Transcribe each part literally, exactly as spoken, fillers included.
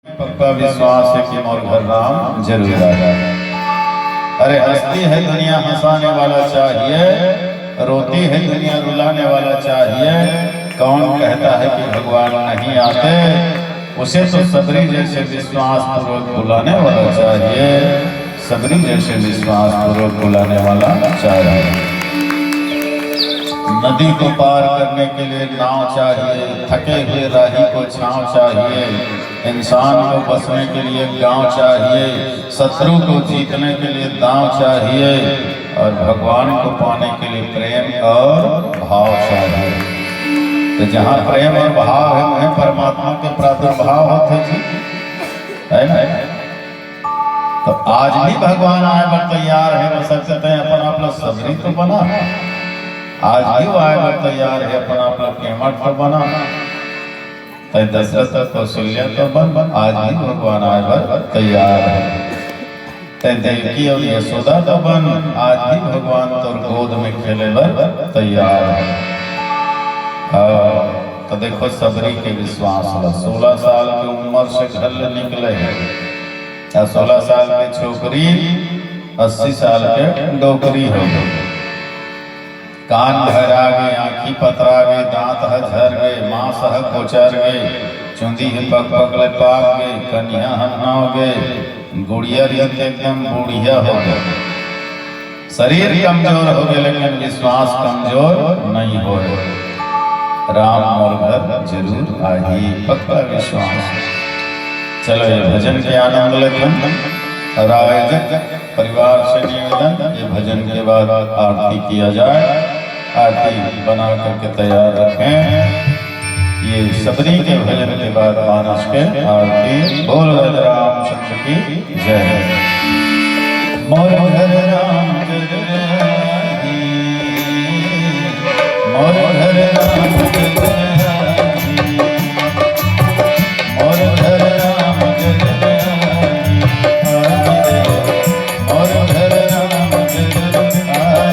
पक्का विश्वास है कि मोर घर राम जरूर आए। अरे, हंसती है दुनिया हंसाने वाला चाहिए, रोती है दुनिया रुलाने वाला चाहिए। कौन कहता है कि भगवान नहीं आते? उसे तो सबरी जैसे विश्वास पूर्वक बुलाने वाला चाहिए, सबरी जैसे विश्वास पूर्वक बुलाने वाला चाहिए। नदी को पार करने के लिए नाव चाहिए, थके हुए राही को छांव चाहिए, इंसान को बसने के लिए गांव चाहिए, शत्रु को जीतने के लिए दांव चाहिए और भगवान को पाने के लिए प्रेम और भाव चाहिए। तो जहाँ प्रेम और भाव है, वहीं परमात्मा के प्रादुर्भाव होते जी, है ना? तो आज भी भगवान आए बर तैयार है, बस कहते हैं अपन आप लोग सबरी तो बना। आज भी वो आए बर तैयार है, अपन आप लोग केमठ तो बना। तय दशरथ कौशल्या तो बन, आज भी भगवान आए बर तैयार है। तय देवकी और यशोदा तो बन, आज भी भगवान तोर गोद में खेले बर तैयार है। हाँ, तो देखो सबरी के विश्वास ला, सोलह साल के उम्र से घर ले निकले है, आ सोलह साल के छोकरी अस्सी साल के डोकरी हो गई। कान भरा गे, आँखी पतरा गे, दांत ह झर गे, मांस ह कोचर गे, चुंदी ह पग पग ले पाक गे, कनिहा ह नाव गे, गुड़िया भी एकदम बुढ़िया हो गे। शरीर कमजोर हो गे, लेकिन विश्वास कमजोर नहीं हो। राम मोर घर जरूर आही, पक्का विश्वास। चलो, ये भजन के आनंद लेते हैं। और आयोजक परिवार से निवेदन, ये भजन के बाद आरती किया जाए। आरती बना करके तैयार रखें। ये सबरी के भजन के बाद मानस के आरती। बोल राम चंद्र की जय। मोर घर राम घर राही, मोर घर राम घर राही, मोर घर राम घर राही, मोर घर राम घर राही।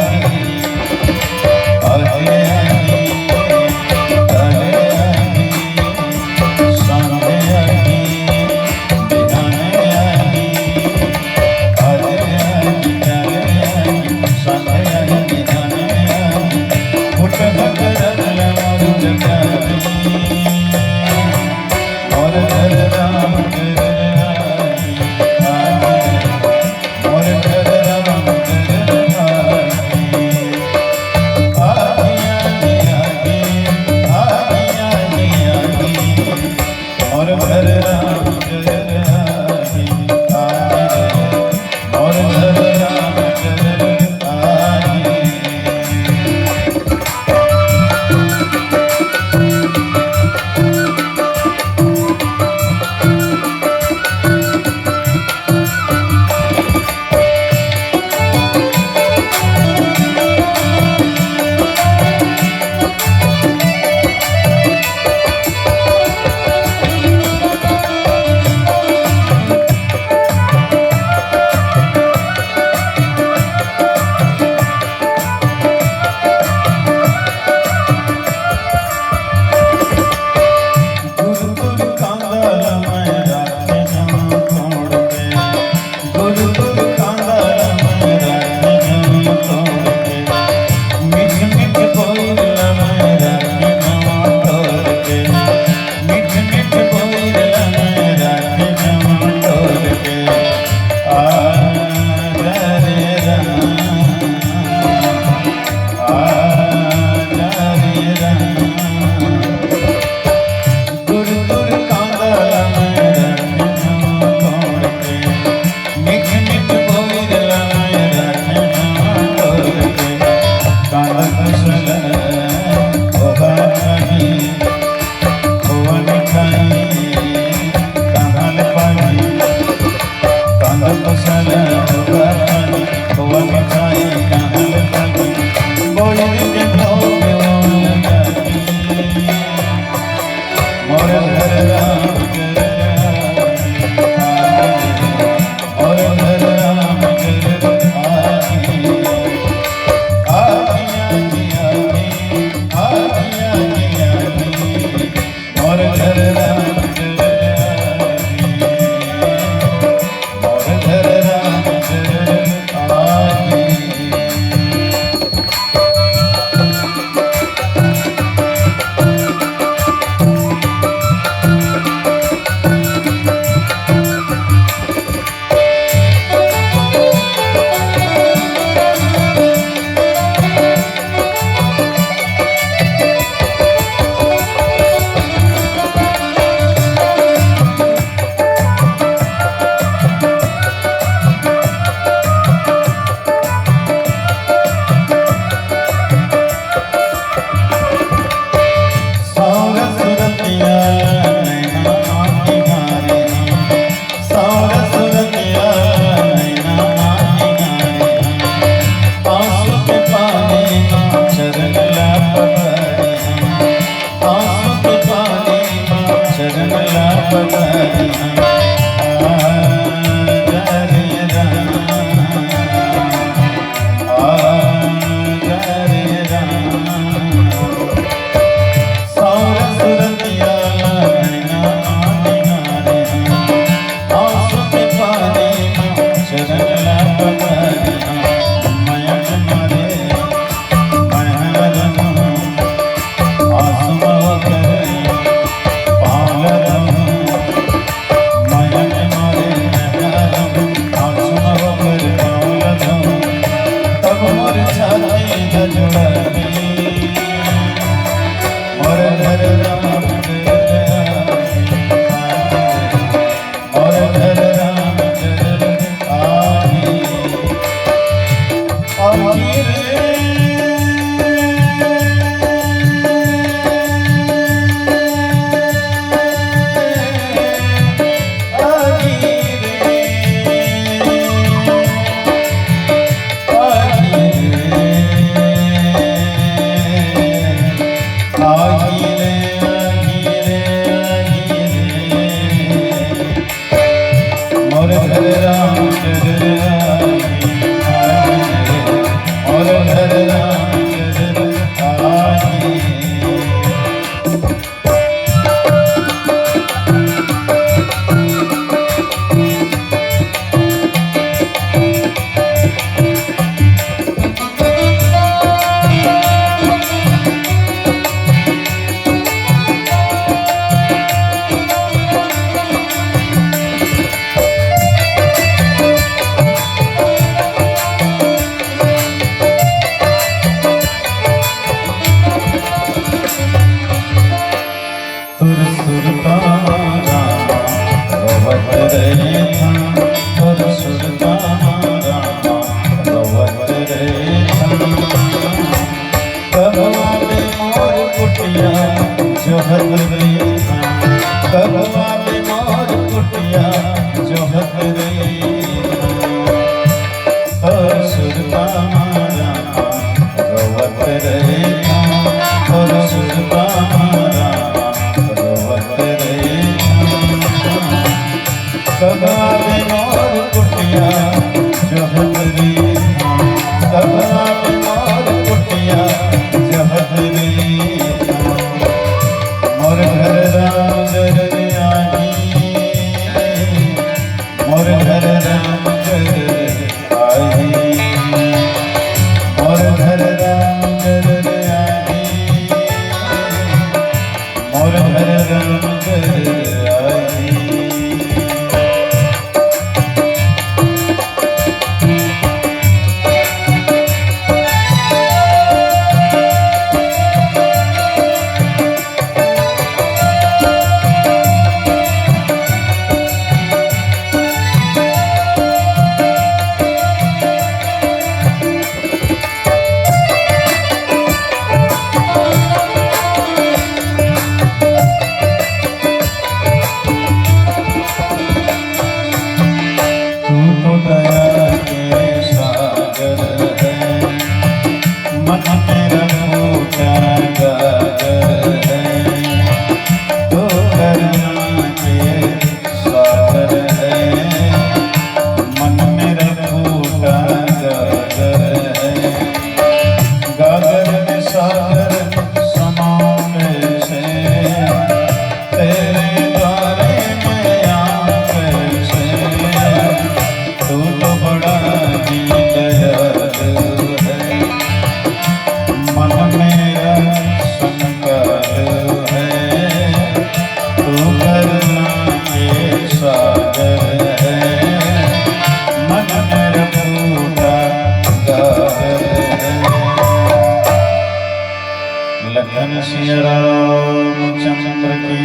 लखन सिया रामचंद्र की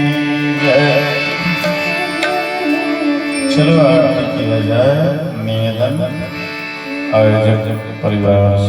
जय। चलो आरती किया जाए। निवेदन आयोजक परिवार